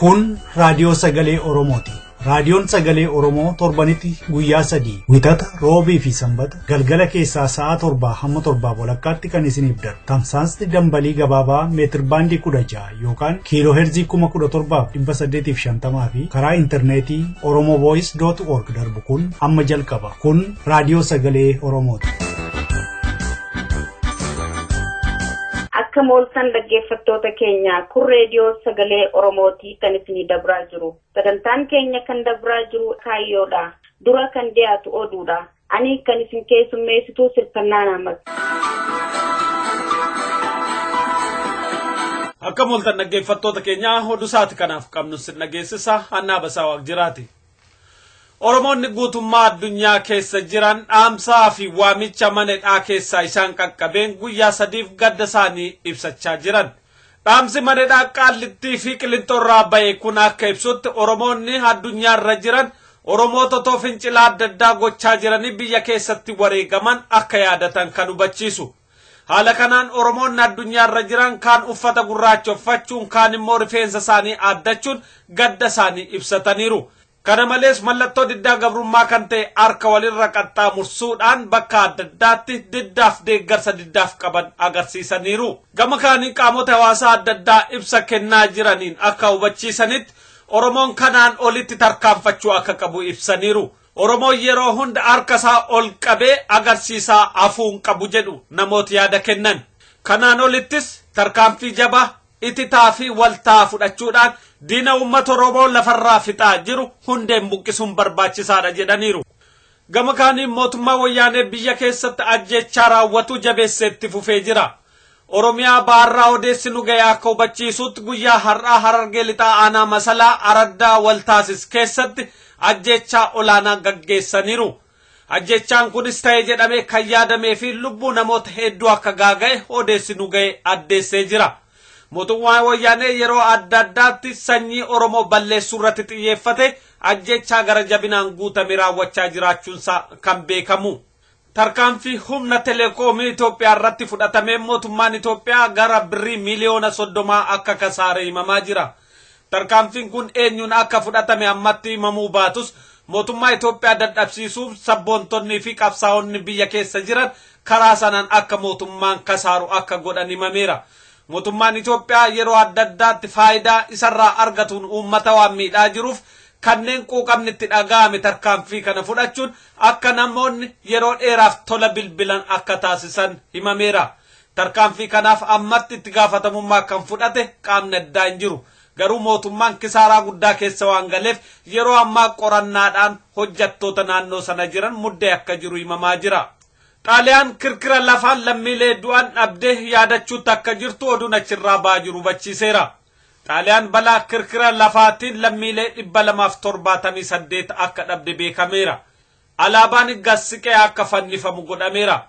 Kun raadiyoo sagalee Oromooti. Raadiyoon sagalee Oromoo torbanitti guyyaa sadii wixata roobii fi sanbata galgala keessaa sa'a torbaa hamma torbaa walakkaatti kan isiniif darbu. Tamsaasni dambalii gabaabaa meetir baandii 16 yookaan kiiloo heerzii 17,850 fi karaa intarneetii oromovoice.org darbu kun amma jalqaba. Kun raadiyoo sagalee Oromooti. Akka mooltan dhaggeeffattoota keenya kun reediyoo sagalee Oromootii kan isinii dabraa jiru. Sagantaan keenya kan dabraa jiru kaayyoodha. Dura kan dhiyaatu oduudha. Ani kan isin keessummeessitu sirfannaa namas. Akka mooltan dhaggeeffattoota keenyaa oduu isaati kanaaf qabnu sin dhageessisa Annaa Basaa Waaqjiraati. Oromoonni guutummaa addunyaa keessa jiran dhaamsaa fi waamicha mana hidhaa keessaa isaan qaqqabeen guyyaa sadiif gadda isaanii ibsachaa jiran. Dhaamsi mana hidhaa Qaallittii fi Qilinxoorraa ba'e kun akka ibsutti Oromoonni addunyaarra jiran Oromoota otoo fincila adda addaa gochaa jiranii biyya keessatti wareegaman akka yaadatan kan hubachiisu. Haala kanaan Oromoonni addunyaarra jiran kaan uffata gurraacha uffachuun kaan immoo rifeensa isaanii aaddachuun gadda isaanii ibsataniiru. Kana malees mallattoo diddaa gabrummaa kan ta'e harka walirra qaxxaamursuudhaan bakka adda addaatti diddaaf deeggarsa diddaaf qaban agarsiisaniiru. Gama kaaniin qaamota hawaasaa adda addaa ibsa kennaa jiraniin akka hubachiisanitti Oromoon kanaan olitti tarkaanfachuu akka qabu ibsaniiru. Oromoon yeroo hunda harka isaa ol qabee agarsiisaa hafuun qabu jedhu namoota yaada kennan. Kanaan olittis tarkaanfii jabaa ititaa fi waltaa fudhachuudhaan diina uummata Oromoo lafarraa fixaa jiru hundeen buqqisuun barbaachisaadha jedhaniiru. Gama kaaniin mootummaa wayyaanee biyya keessatti ajjeechaa raawwatu jabeessee itti fufee jira. Oromiyaa baarraa odeessi nu ga'e akka hubachiisutti guyyaa har'aa Harargee lixaa aanaa masalaa araddaa waltaasis keessatti ajjeechaa olaanaa gaggeessaniiru. Ajjeechaan kunis ta'e jedhamee kan yaadamee fi lubbuu namoota hedduu akka gaaga'e odeessi nu ga'e addeessee jira. Mootummaan wayyaanee yeroo adda addaatti sanyii Oromoo balleessuu irratti xiyyeeffate ajjeechaa gara jabinaan guutame raawwachaa jiraachuunsaa kan beekamu. Tarkaanfii humna teleekoomii Itoophiyaa irratti fudhatameen mootummaan Itoophiyaa gara birrii miliyoona 30 akka kasaare himamaa jira. Tarkaanfiin kun eenyuun akka fudhatame ammatti himamuu baatus mootummaa Itoophiyaa dadhabsiisuuf sabboontonnii fi qabsaa'onni biyya keessa jiran karaa sanaan akka mootummaan kasaaru akka godhan himameera. Mootummaan Itoophiyaa yeroo adda addaatti faayidaa isarraa argatuun uummata waan miidhaa jiruuf kanneen quuqamni itti dhaga'ame tarkaanfii kana fudhachuun akka namoonni yeroo dheeraaf tola bilbilan akka taasisan himameera. Tarkaanfii kanaaf ammatti itti gaafatamummaa kan fudhate qaamni addaa hin jiru. Garuu mootummaan kisaaraa guddaa keessa waan galeef yeroo ammaa qorannaadhaan hojjattoota naannoo sana jiran muddee akka jiru himamaa jira. Xaaliyaan kirkira lafaan lammiilee du'an dhabdee yaadachuutti akka jirtu oduun achirraa ba'aa jiru hubachiiseera. Xaaliyaan balaa kirkira lafaatiin lammiilee 278 akka dhabde beekameera. Alaabaan gassiqee akka fannifamu godhameera.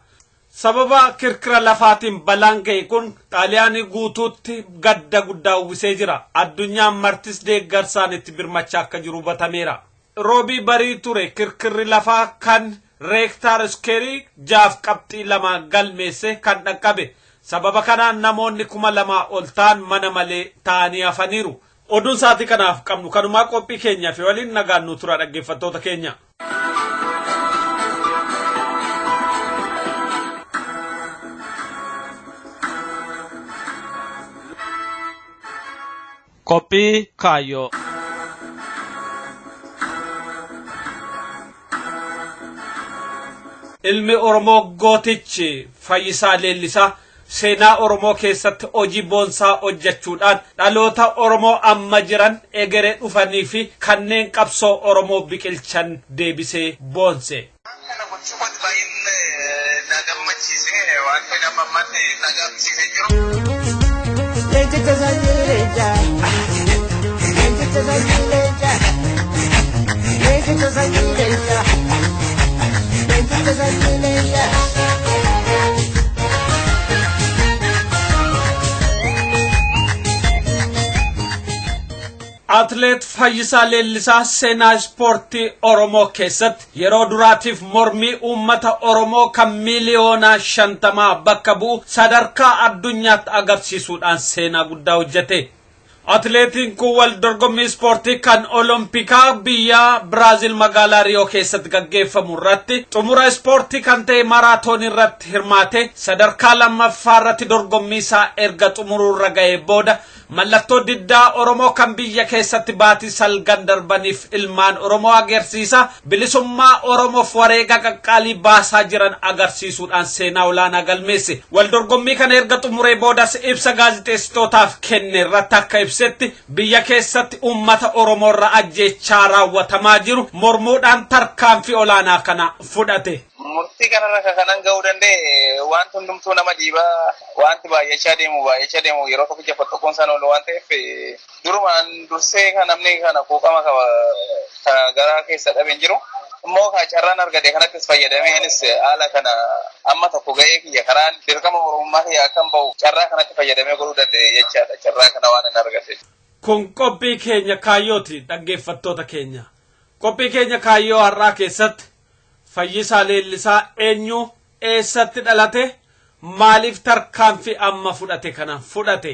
Sababa kirkira lafaatiin balaan ga'e kun Xaaliyaanii guutuutti gadda guddaa uwwisee jira. Addunyaan martis deeggarsaan itti birmachaa akka jiru hubatameera. Roobii barii ture kirkirri lafaa kan reektaar iskeerii 6.2 galmeesse kan dhaqqabe. Sababa kanaan namoonni 2000 ol ta'an mana malee ta'anii hafaniiru. Oduun sa'aatii kanaaf qabnu kanumaa qophii keenyaa fi waliin nagaan nu tura dhaggeeffattoota keenya. Qophii kaayyoo. Ilmi Oromoo gootichi Fayyisaa Leellisaa seenaa Oromoo keessatti hojii boonsaa hojjechuudhaan dhaloota Oromoo amma jiran egeree dhufanii fi kanneen qabsoo Oromoo biqilchan deebisee boonse. Kana gochuu kootti baay'een na gammachiise waan nama ammaatti na gabbisiisee jiru. Leencicha sanyii leencaa. Leencicha sanyii leencaa. Leencicha sanyii leencaa. Leencicha sanyii leencaa. Atleet Fayyisaa Leellisaa seenaa ispoortii Oromoo keessatti yeroo duraatiif mormii uummata Oromoo kan miiliyoona 50 bakka bu'u sadarkaa addunyaatti agarsiisuudhaan seenaa guddaa hojjete. Atileetiin kun wal dorgommii ispoortii kan Olompikaa biyya Biraazil magaalaa Riyoo keessatti gaggeeffamu irratti xumura ispoortii kan ta'e maraatoon irratti hirmaate sadarkaa lammaffaa irratti dorgommii isaa erga xumuruu irra ga'ee booda mallattoo diddaa Oromoo kan biyya keessatti baatii salgan darbaniif ilmaan Oromoo agarsiisa bilisummaa Oromoof wareega qaqqaalii baasaa jiran agarsiisuudhaan seenaa olaanaa galmeesse. Wal dorgommii kana erga xumuree boodas ibsa gaazexeessitootaaf kenne irratti akka ibsetti biyya keessatti uummata Oromoo irra ajjeechaa raawwatamaa jiru mormuudhaan tarkaanfii olaanaa kana fudhate. Murtii kanarra kanan ga'uu danda'e wanti hundumtuu nama dhiibaa, wanti baay'achaa deemu yeroo tokko jaffattokuun isaan oolu waan ta'eef, durumaan dursee kan namni kana quuqama garaa keessa dhabe hin jiru. Immoo ka carraan argate kanattis fayyadamee anis haala kana amma tokko ga'ee kiyya karaan dirqama Oromummaa kiyya akkan bahu carraa kanatti fayyadamee godhuu danda'e jechaadha, carraa kana waan hin argate. Kun qophii keenya kaayyooti, dhaggeeffattoota keenya. Qophii keenya kaayyoo har'aa keessatti Fayyisaa Leellisaa eenyu, eessatti dhalate, maaliif tarkaanfii amma fudhate kana fudhate,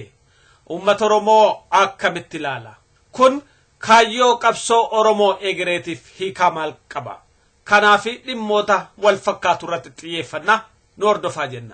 uummata Oromoo akkamitti ilaala, kun kaayyoo qabsoo Oromoo egereetiif hiikaa maal qaba, kanaafi dhimmoota wal fakkaatu irratti xiyyeeffannaa nu hordofaa jenna.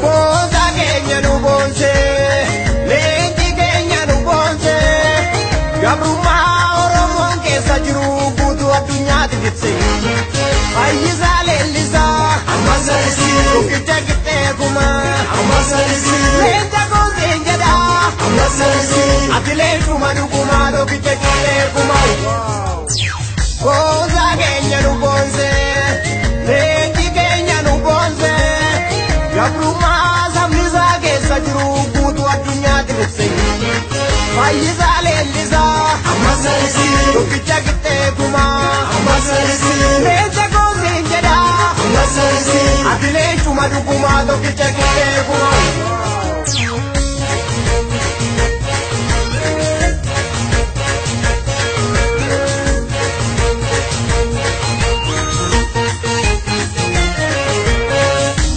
Boonsaa keenya nu boonsee, leenji keenya nu boonsee, gabrummaa Oromoon keessa jiru guutuu addunyaatti ibse. Fayyisaa Leellisaa, tokkicha qixxee kumaa, leenca gooseen jedhaa, ati leencuma dhugumaa, tokkicha qixxee kumaa. Boonsaa keenya nu boonsee, leenji keenya nu boonsee, gabrummaa sabni isaa keessa jiru guutuu addunyaatti ibse. Fayyisaa Leellisaa, tokkicha qixxee kumaa, leenca gooseen jedhaa, ati leencuma dhugumaa, tokkicha qixxee kumaa.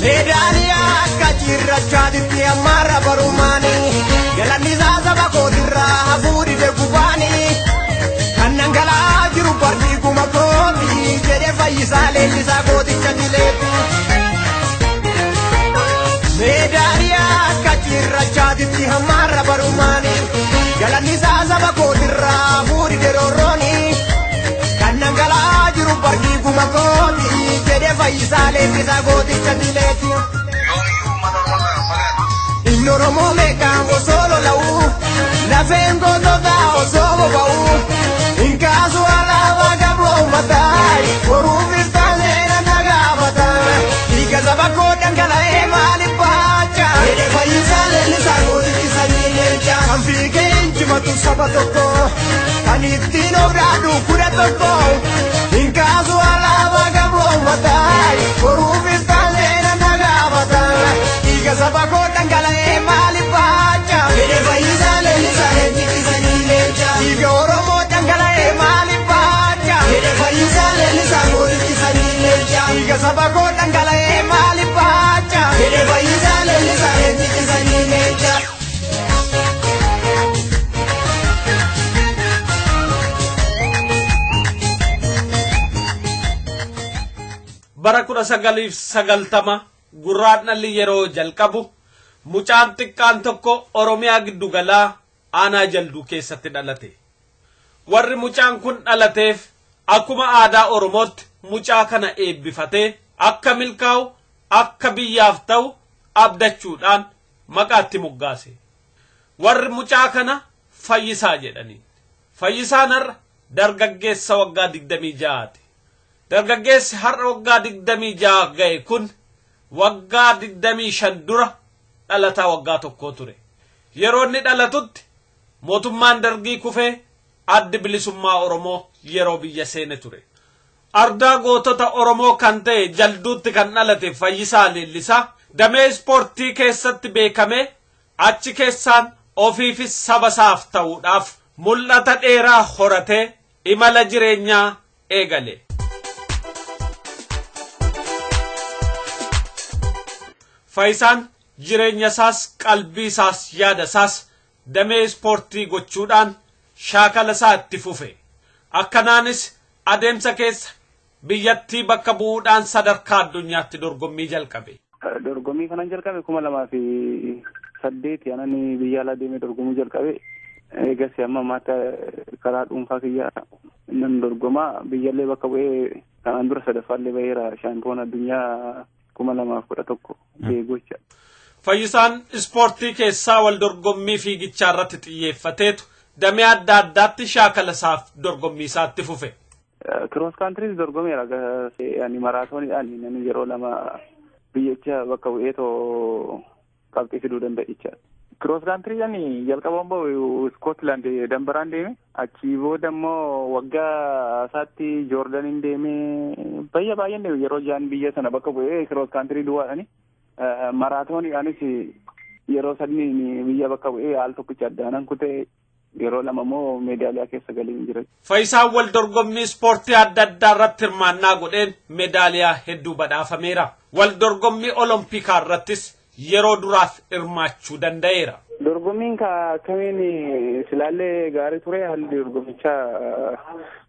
Meedaaliyaa akka cirrachaatitti ammaarra barumaani, galanni isaa saba kootirraa hafuu dide gubaani, kan dhangala'aa jiru barri guma kooti jedhe Fayyisaa Leellisaa gooticha dileeti. Meedaaliyaa akka cirrachaatitti ammaarra barumaani, galanni isaa saba kootirraa hafuu dide roorrooni, kan dhangala'aa jiru barri guma kooti jedhe Fayyisaa Leellisaa gooticha dileeti. Yoomiyyuu uummata Oromoo irraa hin fagaatu. Inni Oromoo meeqaan osoo lola'u, lafeen gootota osoo boba'u, hin kaasu alaabaa gabroomataa, boruuf iftaan seera nagaafata. Dhiiga saba koo dhangala'ee maaliif baacha? Jedhe Fayyisaa Leellisaa gootichi sanyii leencaa. Kan fiigee injifatu saba tokko, kan ittiin of dhaadhu 11, hin kaasu alaabaa gabroomataa, boruuf iftaan seera nagaafata. Dhiiga saba koo dhangala'ee maaliif baacha? Jedhe Fayyisaa Leellisaa leenjichi sanyii leencaa. Dhiiga Oromoo dhangala'ee maaliif baacha? Jedhe Fayyisaa Leellisaa gootichi sanyii leencaa. Dhiiga saba koo dhangala'ee maaliif baacha? Jedhe Fayyisaa Leellisaa leenjichi sanyii leencaa. Bara 1990 gurraandhalli yeroo jalqabu mucaan xiqqaan tokko Oromiyaa giddugalaa aanaa Jalduu keessatti dhalate. Warri mucaan kun dhalateef akkuma aadaa Oromootti mucaa kana eebbifatee akka milkaa'u, akka biyyaaf ta'u abdachuudhaan maqaatti moggaase. Warri mucaa kana Fayyisaa jedhaniin. Fayyisaan har'a dargaggeessa waggaa 26ti. Dargaggeessi har'a waggaa 26 ga'e kun waggaa 25 dura dhalataa waggaa tokkoo ture. Yeroo inni dhalatutti mootummaan Dargii kufee Addi Bilisummaa Oromoo yeroo biyya seene ture. Ardaa gootota Oromoo kan ta'e Jalduutti kan dhalate Fayyisaa Leellisaa damee ispoortii keessatti beekamee achi keessaan ofiifis saba isaaf ta'uudhaaf mul'ata dheeraa horatee imala jireenyaa eegale. Fayyisaan jireenya isaas qalbii isaas yaada isaas damee ispoortii gochuudhaan shaakala isaa itti fufe. Akkanaanis adeemsa keessa biyyattii bakka bu'uudhaan sadarkaa addunyaatti dorgommii jalqabe. Dorgommii kanan jalqabe 2008 anani biyya alaa deemee dorgomuu jalqabe. Eegas amma ammaatti karaa dhuunfaa kiyyaa nan dorgomaa biyyallee bakka bu'ee kanaan dura sadaffaallee baheera shaampiyoon addunyaa 2011 deegocha. Fayyisaan ispoortii keessaa wal dorgommii fiigichaa irratti xiyyeeffateetu damee adda addaatti shaakala isaaf dorgommii isaatti fufe. Kiroos kaantiriis dorgomeera. Ani maraatooniidhaan namni yeroo lama biyyicha bakka bu'eetoo qabxii fiduu danda'icha. Kiroos kaantiriidhaan jalqaba immoo Iskootland Dambaraan deeme. Achii booda immoo waggaa isaatti Joordaniin deeme. Bayya baay'een deeme yeroo jaan biyya sana bakka bu'ee kiroos kaantirii duwwaadhaani. Maraatooniidhaanis yeroo sadiin biyya bakka bu'ee haal tokkicha addaanan kutee yeroo lama immoo meedaaliyaa keessa galee jira. Fayyisaan wal dorgommii ispoortii adda addaa irratti hirmaannaa godheen meedaaliyaa hedduu badhaafameera. Wal dorgommii olompikaa irrattis yeroo duraaf hirmaachuu danda'eera. Dorgommiin akkamiin silaallee gaarii ture haalli dorgommichaa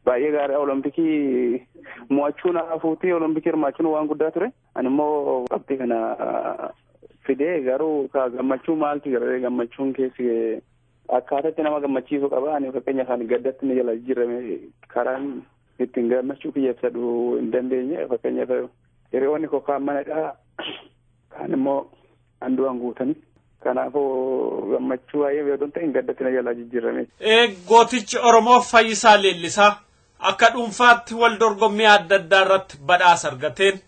baay'ee gaarii olompikii mo'achuun hafuutii olompikii hirmaachuun waan guddaa ture. Ani immoo qabxii kana fidee garuu gammachuu maaltu jira gammachuun keessi akkaataatti nama gammachiisu qaba. Ani fakkeenyaaf ani gaddatti ni jala jijjiirame karaan ittiin gammachuu kiyya ibsadhu hin dandeenye. Fakkeenyaaf hiriyoonni koo kaan manadhaa kaan immoo handu'an guutanii. Kanaafuu gammachuu baay'ee beektoon ta'in gaddatti na jala jijjiirame. Gootichi Oromoo Fayyisaa Leellisaa akka dhuunfaatti wal dorgommii adda addaa irratti badhaasa argateen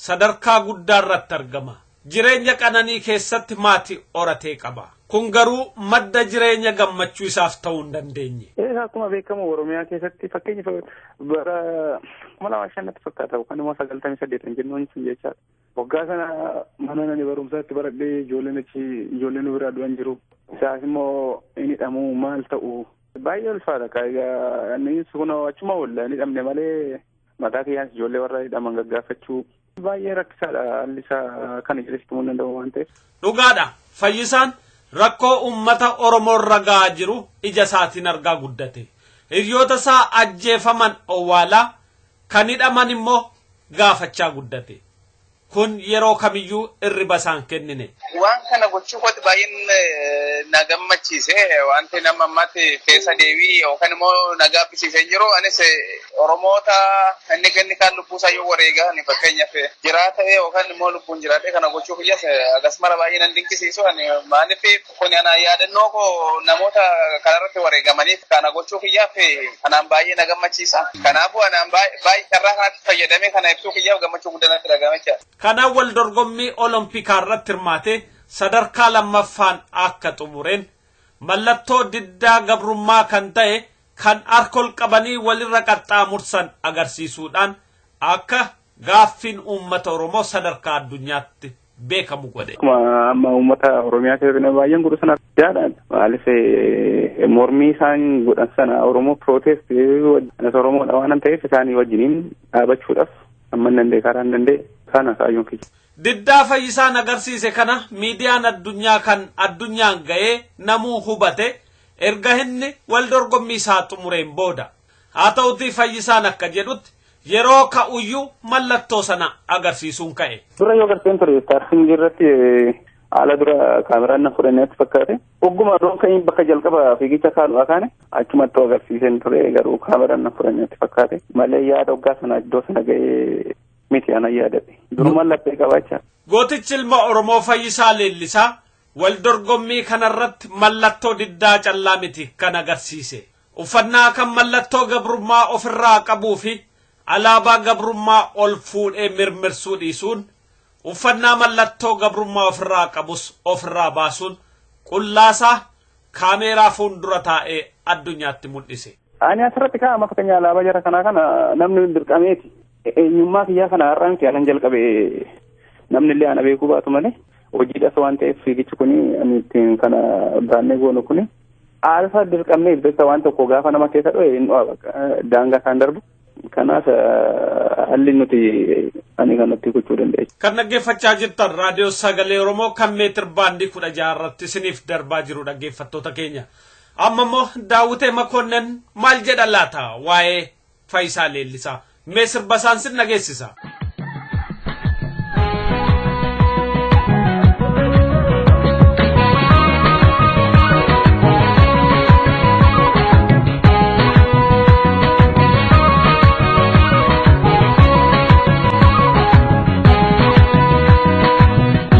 sadarkaa guddaa irratti argama. Jireenya qananii keessatti maatii horatee qaba. Kun garuu madda jireenya gammachuu isaaf ta'uu hin dandeenye. Akkuma beekamu Oromiyaa keessatti fakkeenyaaf bara 2005 fakkaata yookaan immoo 98 jennuun sun jechaadha. Waggaa sana mana nani barumsaatti baradhee ijoolleen achi ijoolleen biraa du'an jiru. Isaas immoo inni hidhamuu maal ta'u baay'ee ulfaata. Egaa inni kun achuma oolla inni hidhamne malee mataa kiyyaan ijoollee warra hidhaman gaggaafachuu baay'ee rakkisaadha haalli isaa kana jedhee himuu danda'u waan ta'eef. Dhugaadha. Fayyisaan rakkoo uummata Oromoo irra gahaa jiru ija isaatiin argaa guddate. Hiriyoota isaa ajjeefaman owwaalaa kan hidhaman immoo gaafachaa guddate. Kun yeroo kamiyyuu irriba isaan kennine. Waan kana gochuu kooti baay'een na gammachiise. Wanti nama ammaatti keessa deebii yookaan immoo na gaabbisiisee jiru. Anis Oromoota inni kenni kaan lubbuu isaa yoo wareegan fakkeenyaaf jiraata yookaan immoo lubbuun jiraatee kana gochuu kiyyaas akkasumara baay'ee nan dinqisiisu. Ani maaliif kun ana yaadannoo koo namoota kanarratti wareegamaniif kana gochuu kiyyaaf anaan baay'ee na gammachiisa. Kanaafuu anaan baay'ee carraa kanatti fayyadamee kana ibsuu kiyyaaf gammachuu guddaa natti dhagahama jechaadha. Kanaan wal dorgommii olompikaa irratti hirmaatee sadarkaa lammaffaan akka xumureen mallattoo diddaa gabrummaa kan ta'e kan harka ol qabanii walirra qaxxaamursan agarsiisuudhaan akka gaaffiin uummata Oromoo sadarkaa addunyaatti beekamu godhe. Akkuma amma uummata Oromiyaa keessatti baay'een godhu sana addaadha. Maaliif mormii isaan godhan sana Oromoo pirootest anis Oromoodha waan ta'eef isaanii wajjiniin dhaabachuudhaaf amma hin danda'e karaa hin danda'e kana kaayyoon kiyya. Diddaa Fayyisaan agarsiise kana miidiyaan addunyaa kan addunyaan ga'ee namuu hubate erga inni wal dorgommii isaa xumureen booda. Haa ta'utii Fayyisaan akka jedhutti yeroo ka'uyyuu mallattoo sana agarsiisuun ka'e. Dura yoo agarsiisan ture istaartingii irratti haala dura kaameraan na fudhanneetti fakkaate. Ogguma roon ka'in bakka jalqaba fiigicha kaanudha kaane achumatti agarsiisan ture garuu kaameraan na fudhanneetti fakkaate. Malee yaada waggaa sana iddoo sana ga'ee miti ana yaadadhe. Durumaan laphee qabaachaa. Gootichi ilma Oromoo Fayyisaa Leellisaa wal dorgommii kanarratti mallattoo diddaa callaa miti kan agarsiise. Uffannaa kan mallattoo gabrummaa ofirraa qabuu fi alaabaa gabrummaa ol fuudhee mirmirsuu dhiisuun uffannaa mallattoo gabrummaa ofirraa qabus ofirraa baasuun qullaasaa kaameeraa fuuldura taa'ee addunyaatti mul'ise. Ani asirratti kaa'ama fakkeenya alaabaa jara kanaa kana namni dirqameeti. Eenyummaa kiyyaa kana har'aa miti anan jalqabe namni illee ana beekuu baatu malee hojiidhas waan ta'eef fiigichi kuni ani ittiin kana baannee goonu kuni alfa dirqamnee beekta waan tokko gaafa nama keessa dho'e hin daangaa isaan darbu. Kanaaf haalli nuti ani kanatti gochuu dandeenya. Kan dhaggeeffachaa jirtan raadiyoo sagalee Oromoo kan meetir baandii 16 irratti isiniif darbaa jiru dhaggeeffattoota keenya. Amma immoo Daawwitee Makonnen maal jedha laata waa'ee Faayisaa Leellisaa? Mee sirba isaan sin dhageessisa.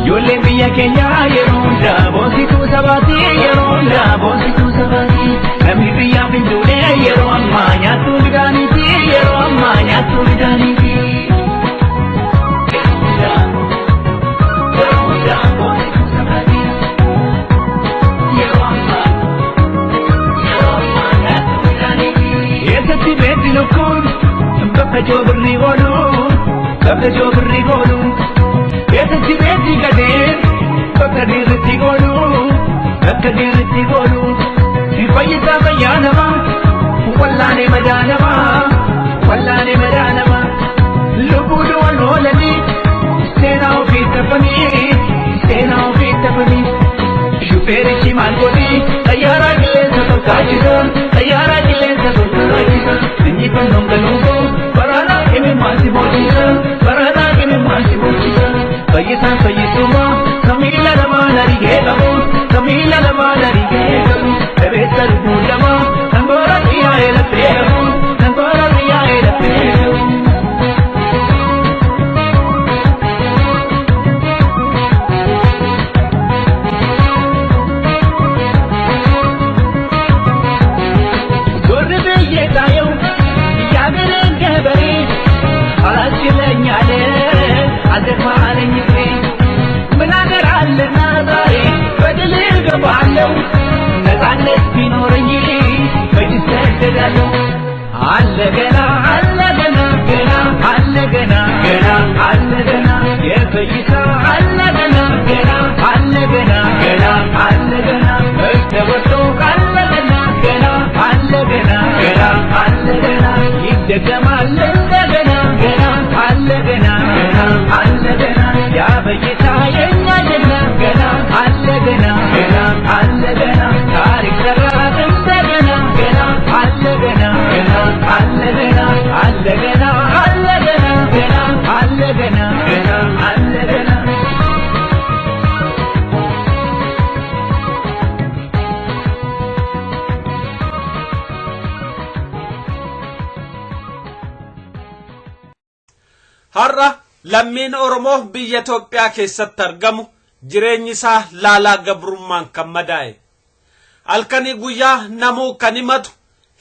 Ijoolleen biyya keenyaa yeroo hundaa boonsituu sabaati yeroo hundaa boonsituu sabaati. Namni biyyaaf hin duune yeroo ammaa nyaattuu midhaaniiti yeroo ammaa nyaattuu midhaaniiti. Yeroo hundaa boonsituu sabaati. Yeroo ammaa yeroo ammaa nyaattuu midhaaniiti. Eessatti beekti lukkuun bakka joobirri oolu bakka joobirri oolu. Eessatti beekti gadeen bakka dhiirritti goolu bakka dhiirritti goolu. Si fayyisaa fayyaa namaa wallaanee madaa namaa wallaanee madaa namaa. Lubbuu du'an oolanii seenaa ofii tafanii seenaa ofii tafanii. Shufeerichi maal godhi xayyaaraa qilleensa tolkaachisa xayyaaraa qilleensa tolkaachisa. Injifannoon galuufoo baraanaa imimmaan si boojisa baraanaa imimmaan si boojisa. Fayyisaan fayyisuma kamiila lamaan arigee qabu kamiila lamaan arigee qabu. Dhabeessa lubbuu lama kan boora xiyyaa'ee laphee qabu kan boora xiyyaa'ee laphee qabu. Gorri biyyee taayoo yaagareen gabaree አላስችለኛለ አልደፋለኝ እግሬ ምን አገር አለና ዛሬ በድል እገባለሁ ነፃነት ቢኖረኝ መች እሰደዳለሁ አለ ገና አለ ገና ገና አለ ገና ገና አለ ገና የፈይሳ አለ ገና ገና አለ ገና ገና አለ ገና ተወጥቶ አለ ገና ገና አለ ገና ገና አለ ገና ይደገማል እንደገና ገና አለ ገና ገና አለ ገና ያ በጌታ የኛ ጀግና ገና አለ ገና ገና አለ ገና ታሪክ ሰራ እንደገና ገና አለ ገና ገና አለ ገና አለ ገና አለ ገና ገና አለ ገና ገና አለ ገና Har'a lammiin Oromoo biyya Itoophiyaa keessatti argamu jireenyi isaa laalaa gabrummaan kan madaa'e. Halkanii guyyaa namuu kan himatu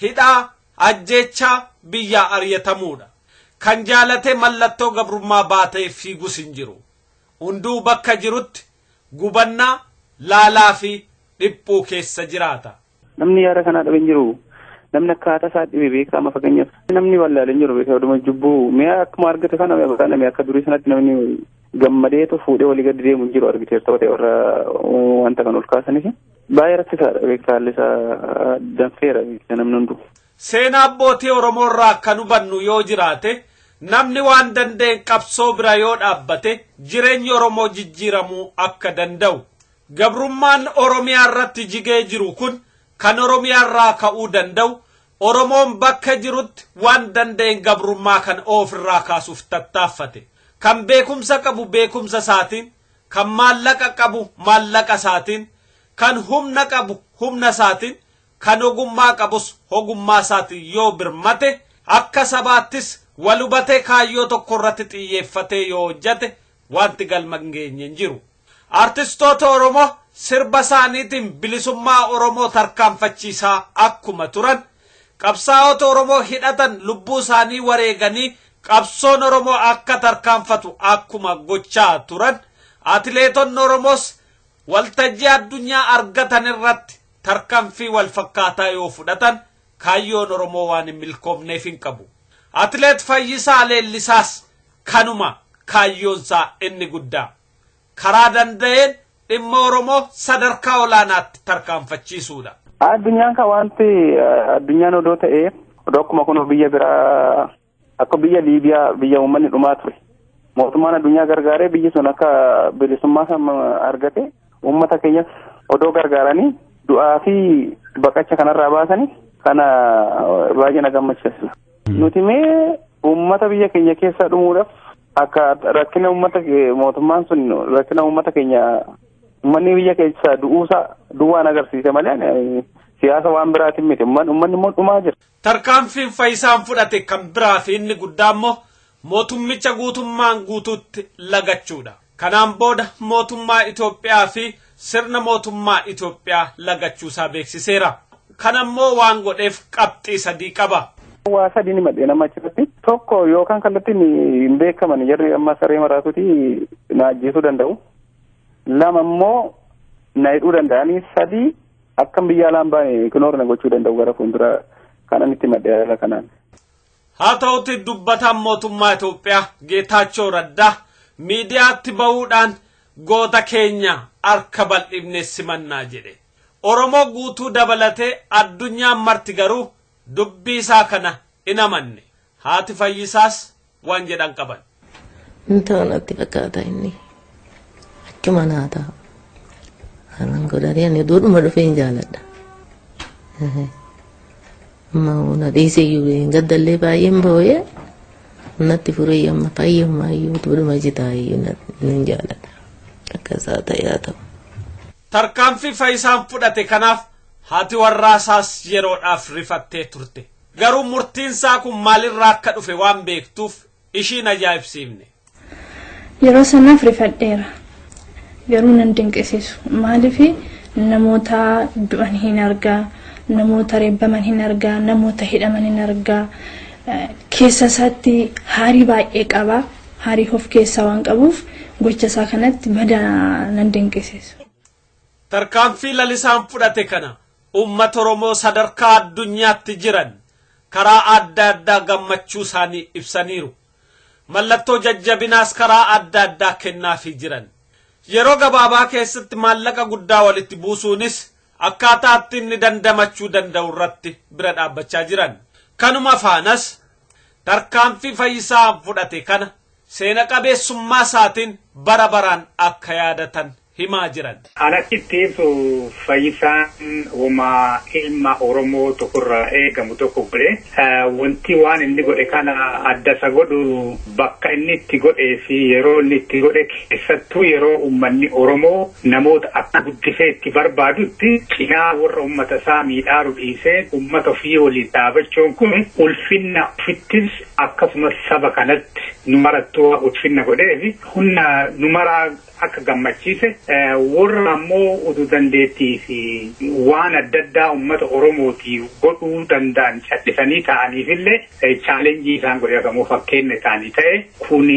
hidhaa ajjeechaa biyyaa ari'atamuudha. Kan jaalatee mallattoo gabrummaa baatee fiigus hin jiru. Hunduu bakka jirutti gubannaa laalaa fi dhiphuu keessa jiraata. Namni yaada kanaa dhabe hin jiru. Namni akkaataa isaa dhibe beekaa amma fakkeenyaaf namni wallaalee hin jiru beekaa oduma jubbuu mi'a akkuma argate kana mi'a bakka namni akka durii sanatti namni gammadeetu fuudhee walii gadi deemu hin jiru argiteerta ta'e warra wanta kan ol kaasaniif baay'ee rakkisaadha beektaa haalli isaa danfeera beektaa namni hunduu. Seenaa abbootii Oromoo irraa kan hubannu yoo jiraate namni waan danda'een qabsoo bira yoo dhaabbate jireenyi Oromoo jijjiiramuu akka danda'u. Gabrummaan Oromiyaa irratti jigee jiru kun kan Oromiyaa irraa ka'uu danda'u Oromoon bakka jirutti waan danda'een gabrummaa kan ofirraa kaasuuf tattaaffate. Kan beekumsa qabu beekumsa isaatiin, kan maallaqa qabu maallaqa isaatiin, kan humna qabu humna isaatiin, kan ogummaa qabus ogummaa isaatiin yoo birmate akka sabaattis wal hubatee kaayyoo tokko irratti xiyyeeffatee yoo hojjate wanti galma hin geenye hin jiru. Artistoota Oromoo sirba isaaniitiin bilisummaa Oromoo tarkaanfachiisaa akkuma turan qabsaa'ota Oromoo hidhatan lubbuu isaanii wareeganii qabsoon Oromoo akka tarkaanfatu akkuma gochaa turan atileetonni Oromoos waltajjii addunyaa argatan irratti tarkaanfii wal fakkaataa yoo fudhatan kaayyoon Oromoo waan hin milkoomneef hin qabu. Atileet Fayyisaa Leellisaas kanuma kaayyoonsaa inni guddaa. Karaa danda'een dhimma Oromoo sadarkaa olaanaatti tarkaanfachiisuudha. Addunyaan kan wanti addunyaan odoo ta'ee odoo akkuma kun biyya biraa Akka biyya Liibiyaa biyya uummanni dhumaa ture. Mootummaan addunyaa gargaaree biyyi sun akka bilisummaa sana argate uummata keenyas odoo gargaaranii du'aa fi baqacha kanarraa baasanii kana baay'ee na gammachiisa. Nuti mee uummata biyya keenya keessaa dhumuudhaaf akka rakkina uummata mootummaan sun rakkina uummata keenya uummanni biyya keessaa du'uusaa duwwaan agarsiise malee siyaasa waan biraatiin miti uummanni immoo dhumaa jira. Tarkaanfiin Fayyisaan fudhate kan biraa fi inni guddaa immoo mootummicha guutummaan guutuutti lagachuudha. Kanaan booda mootummaa Itoophiyaa fi sirna mootummaa Itoophiyaa lagachuusaa beeksiseera. Kanammoo waan godheef qabxii sadii qaba. Waa sadii ni madhee nama achirratti tokko yookaan kallattiin hin beekaman jarri amma saree maraatuuti na ajjeesuu danda'u. Lama immoo na hidhuu danda'anii sadii akkam biyya alaan baane ignoor na gochuu danda'u gara fuuldura kanan itti madhee haala kanaan. Haa ta'uti dubbataan mootummaa Itoophiyaa Geetaachoo Raddaa miidiyaatti bahuudhaan goota keenya harka bal'ifnee simannaa jedhe. Oromoo guutuu dabalatee addunyaan marti garuu dubbii isaa kana hin amanne. Haati Fayyisaas waan jedhan qaban. Inta natti fakkaata inni achuma naa ta'a. Haran godhatee ani duudhuma dhufee hin jaaladha. Amma na dhiisee iyyuu hin gaddallee baay'een boo'ee natti furee amma fayyummaa iyyuu duudhuma jitaa iyyuu hin jaaladha. Akkasaa ta'e haa ta'u. Tarkaanfii Fayyisaan fudhate kanaaf haati warraasaas yeroodhaaf rifattee turte. Garuu murtiinsaa kun maalirraa akka dhufe waan beektuuf ishiin ajaa'ibsiifne. Yeroo sanaaf rifadheera. Garuu nan dinqisiisu. Maaliif namoota du'an hin argaa, namoota reebbaman hin argaa, namoota hidhaman hin argaa. Keessa isaatti haarii baay'ee qaba. Haarii of keessaa waan qabuuf gocha isaa kanatti badaa nan dinqisiisu. Tarkaanfii Lalisaan fudhate kana uummata Oromoo sadarkaa addunyaatti jiran karaa adda addaa gammachuu isaanii ibsaniiru. Mallattoo jajjabinaas karaa adda addaa kennaafii jiran. Yeroo gabaabaa keessatti maallaqa guddaa walitti buusuunis akkaataa itti inni dandamachuu danda'u irratti bira dhaabbachaa jiran. Kanuma faanas tarkaanfii Fayyisaan fudhate kana seena qabeessummaa isaatiin bara baraan akka yaadatan himaa jiran. Anatti ibsu Fayyisaan uumaa ilma Oromoo tokkorraa eegamu tokko godhe wanti waan inni godhe kana adda isa godhu bakka inni itti godhee fi yeroo inni itti godhe keessattuu yeroo uummanni Oromoo namoota akka guddisee itti barbaadutti cinaa warra uummata isaa miidhaaru dhiisee uummata ofii waliin dhaabachuun kun ulfinna ofittis akkasumas saba kanatti nu marattuu ulfinna godhee fi humna nu maraa akka gammachiise warra ammoo utuu dandeettii fi waan adda addaa uummata Oromootii godhuu danda'an callisanii ta'aniifillee chaalenjii isaan godhatamu fakkeenya isaanii ta'e kun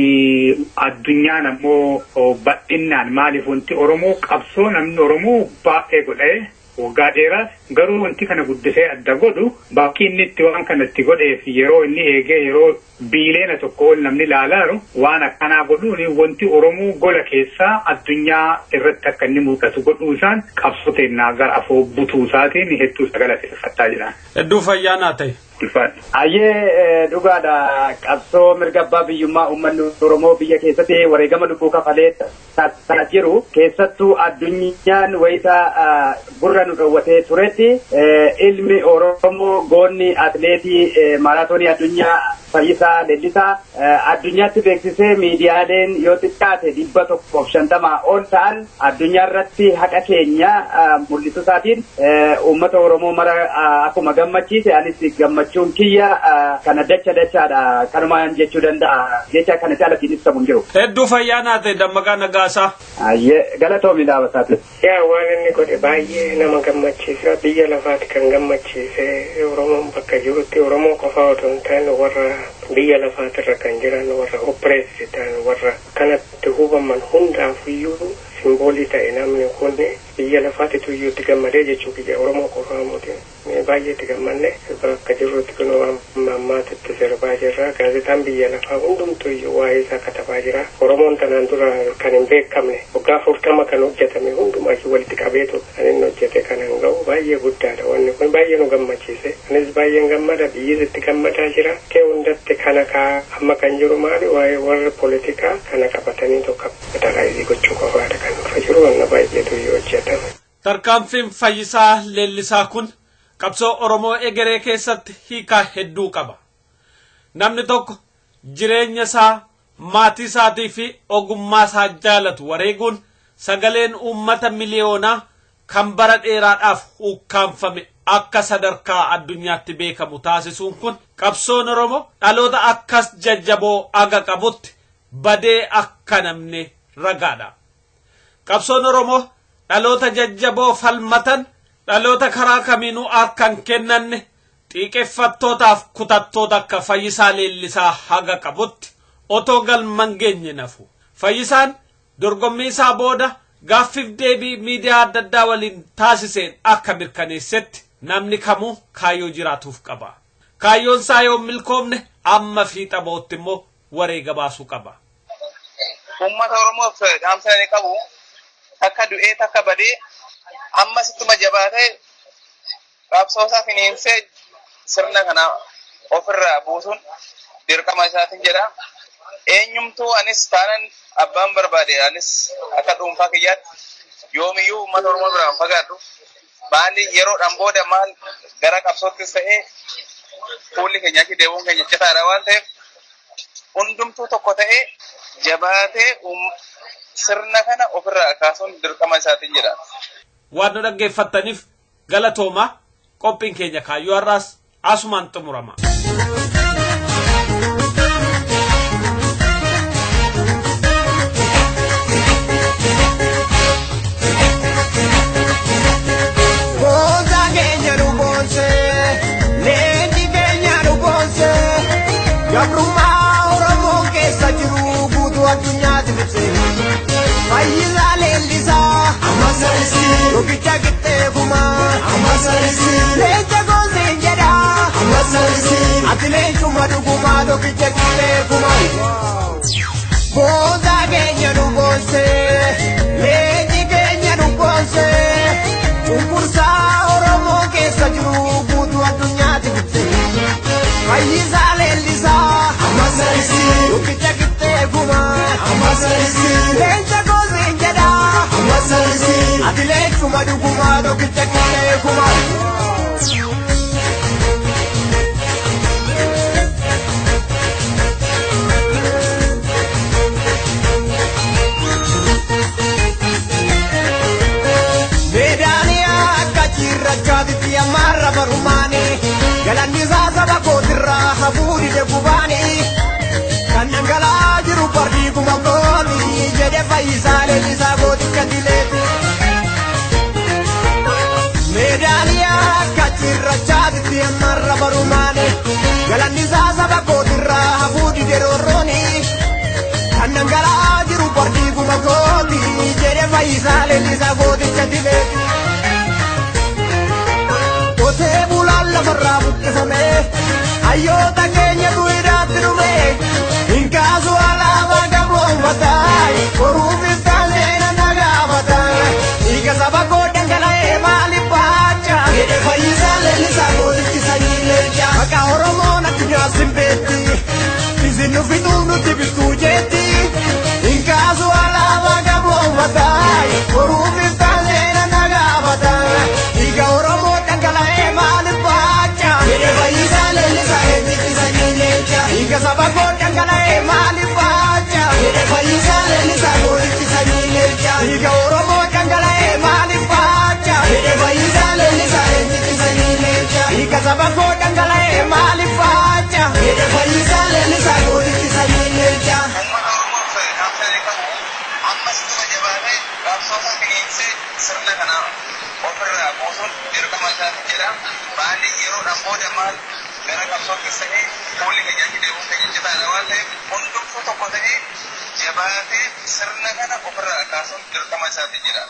addunyaan ammoo bal'innaan maaliif wanti Oromoo qabsoo namni Oromoo baay'ee godhee waggaa dheeraas garuu wanti kana guddisee adda godhu bakki inni itti waan kana itti godheef yeroo inni eegee yeroo biileena tokko ol namni ilaalaaru waan akkanaa godhuun wanti Oromoo gola keessaa addunyaa irratti akka inni mul'atu godhuu isaan qabsoo teennaa gara afoo butuu isaatiin hedduu isa galateeffachaa jira. Hedduu fayyaa naa ta'e. Ayyee dhugaadha qabsoo mirga abbaa biyyummaa uummanni Oromoo biyya keessatti wareegama lubbuu kafalee taasisaa jiru keessattuu addunyaan wayita gurra nu dhoowwatee turetti ilmi Oromoo goonni atleetii maaraatoonii addunyaa Fayyisaa Leellisaa addunyaatti beeksisee miidiyaaleen yoo xiqqaate 150 ol ta'an addunyaa irratti haqa keenya mul'isuu isaatiin uummata Oromoo mara akkuma gammachiise anis gammachuun kiyya kana dacha dachaadha kanumaan jechuu danda'a jecha kana caalaatiin ibsamu hin jiru. Hedduu fayyaa naa ta'e Dammaqaa Nagaasaa. Ayyee galatoomi dhaabasaati. Yaa waan inni godhe baay'ee nama gammachiisa biyya lafaati kan gammachiise Oromoon bakka jirutti Oromoo qofaa otoo hin taane warra biyya lafaatirra kan jiran warra oppireessi ta'an warra kanatti hubaman hundaafiyyuu simboolii ta'e namni kun biyya lafaatitu iyyuu itti gammadee jechuu kiyya Oromoo qofaa miti. Baay'ee itti gammanne, bakka jirrutti kunoo amma ammaatitti sirbaa jirra. Gaazexaan biyya lafaa hundumtuu iyyuu waa'ee isaa katabaa jira. Oromoon tanaan dura kan hin beekamne waggaa 40 kan hojjetame hundumaayyuu walitti qabeetu kan inni hojjete kanan ga'u baay'ee guddaadha. Wanni kun baay'ee nu gammachiise. Anis baay'een gammada, biyyis itti gammadaa jira. Kee hundatti kana kaa amma kan jiru maali, waa'ee warra poolitikaa kana qabatanii tokko kapitalaayizii gochuu qofaadha kan dhufa jiru, wanna baay'eetu iyyuu hojjetame. Tarkaanfiin Fayyisaa Leellisaa kun qabsoo Oromoo egeree keessatti hiikaa hedduu qaba. Namni tokko jireenya isaa, maatii isaatii fi ogummaa isaa jaalatu wareeguun sagaleen uummata miliyoonaa kan bara dheeraadhaaf ukkaanfame akka sadarkaa addunyaatti beekamu taasisuun kun qabsoon Oromoo dhaloota akkas jajjaboo aga qabutti badee akka namni ragaadha. Qabsoon Oromoo dhaloota jajjaboo falmatan, dhaloota karaa kamiinuu akka hin kennanne, xiiqeffattootaaf kutattoota akka Fayyisaa Leellisaa haga qabutti otoo galman geenye nafu. Fayyisaan dorgommii isaa booda gaaffiif deebii miidiyaa adda addaa waliin taasiseen akka mirkaneessetti namni kamuu kaayyoo jiraatuuf qaba. Kaayyoon isaa yoo milkoomne amma fiixa ba'utti immoo wareega baasuu qaba. Uummata Oromoof dhaamsa inni qabu takka du'ee takka badee amma sittuma jabaatee qabsoo isaa finiinsee sirna kana ofirraa buusuun dirqama isaatiin jedha. Eenyumtuu anis taanan abbaan barbaade, anis akka dhuunfaa kiyyaatti yoomiyyuu uummata Oromoo biraan fagaadhu. Maali, yeroodhaan booda maal gara qabsoottis ta'ee fuulli keenya achi deemuun keenya citaadha waan ta'eef hundumtuu tokko ta'ee jabaatee sirna kana ofirraa kaasuun dirqama isaatiin jedha. Waan nu dhaggeeffattaniif galatoomaa, qophiin keenya kaayyoo har'aas asumaan xumurama. Goota keenya nu boonse, leenji keenya nu boonse, gabrummaa Oromoo keessa jiru guutuu addunyaatti ibse. Fayyisaa Leellisaa, tokkicha qixxee kumaa, leenca gooseen jedha, ati leencuma dhugumaa tokkicha qixxee kumaa. Goota keenya nu boonse, leenji keenya nu boonse, cunqursaa Oromoo keessa jiru guutuu addunyaatti ibse. Fayyisaa Leellisaa, tokkicha qixxee kumaa, leenca gooseen jedha, ati leencuma dhugumaa tokkicha qixxee kumaa. Meedaaliyaa akka cirrachaatitti ammaarra barumaani, galanni isaa saba kootirraa hafuu dide gubaani, kan dhangala'aa jiru bardii kuma kooti jedhe Fayyisaa Leellisaa gooticha dileeti. Meedaaliyaa akka cirrachaatitti ammaarra barumaani, galanni isaa saba kootirraa hafuu dide roorrooni, kan dhangala'aa jiru bardii kuma kooti jedhe Fayyisaa Leellisaa gooticha dileeti. Qotee bulaan lafarraa buqqifame, hayyoota keenya duudhaatti dhume, hin kaasu alaabaa gabroomataa, boruuf iftaan seena nagaafata. Dhiiga saba koo dhangala'ee maaliif baacha? Jedhe Fayyisaa Leellisaa gootichi sanyii leenca. Maqaa Oromoon addunyaa simbeetti, isin nu fixuuf nutti bittuu jeetti. Hin kaasu alaabaa gabroomataa, boruuf iftaan seena nagaafata. Dhiiga Oromoo dhangala'ee maaliif baacha? Jedhe Fayyisaa Leellisaa eenyutti sanyii leenca. Dhiiga saba koo dhangala'ee maaliif baacha? Jedhe Fayyisaa Leellisaa gootichi sanyii leenca. Dhiiga Oromoo dhangala'ee maaliif baacha? Jedhe Fayyisaa Leellisaa eenyutti sanyii leenca. Dhiiga saba koo dhangala'ee maaliif baacha? Jedhe Fayyisaa Leellisaa gootichi sanyii leenca. Uummata Oromoof dhaamsa inni qabu amma sittuma jabaatee qabsoo isaa finiinsee sirna kana ofirraa buusuun dirqama isaatiin jedha. Maali, yeroodhaan booda maal gara qabsoottis ta'ee fuulli keenya achi deemuun keenya citaadha waan ta'eef hundumtuu tokko ta'ee jabaatee sirna kana ofirraa kaasuun dirqama isaatiin jedha.